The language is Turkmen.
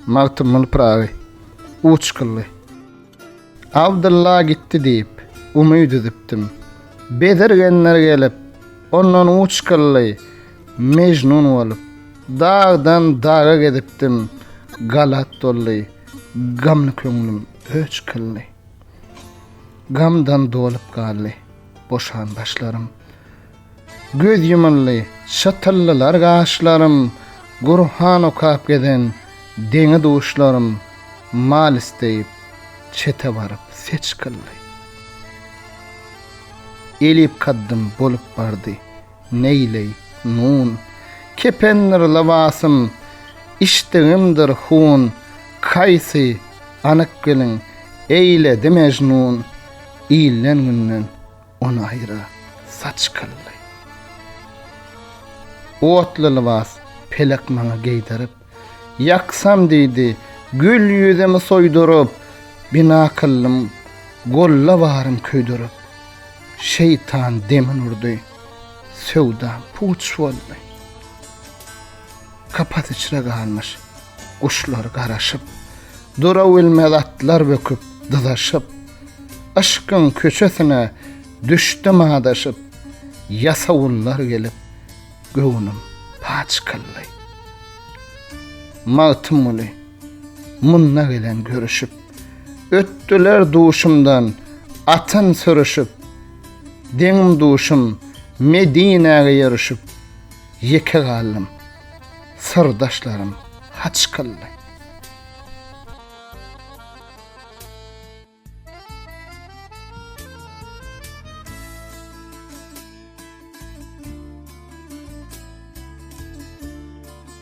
Magtymguly Pyragy, Uç kyldy. Abdylla gitdi diýip, umyt üzüpdim. Bezirgenler gelip, ondan uç kyldy. Mejnun bolup, dagdan daga gezipdim. Galat boldy, gamly köňlüm öç kyldy. Gamdan dolup galdy, boşan başlarym. Göz ýumuldy, çytyldylar gaşlarym, Gurhan okap gezen deňi-duşlarym Mal isteýip, çete baryp seç kyldy. Elip kaddym bolup bardy, neýleý, nun, Kependir lybasym, içdigimdir hun, Kaýsy, anyk biliň, eýledi Mejnun, Ilden-günden Ony aýra saç kyldy. Otly lybas pelek maňa geýdirip, Ýaksam diýdi, gül ýüzümi soýduryp, Bina kyldym, golla barym köýdürip. Şeýtan demin urdy, söwdam puç boldy. Kapas içre galmyş, guşlar garaşyp, Durabilmez atlar böküp, dyzaşyp. Yşkyň köçesine düşdüm adaşyp, Ýasawullar gelip, göwnüm paç kyldy. Magtymguly, munda gelen görüşip, Ötdüler duşumdan atyn sürüşip, Deňim-duşum Medinäge ýörüşip, Ýeke galdym, syrdaşlarym haç kyldy.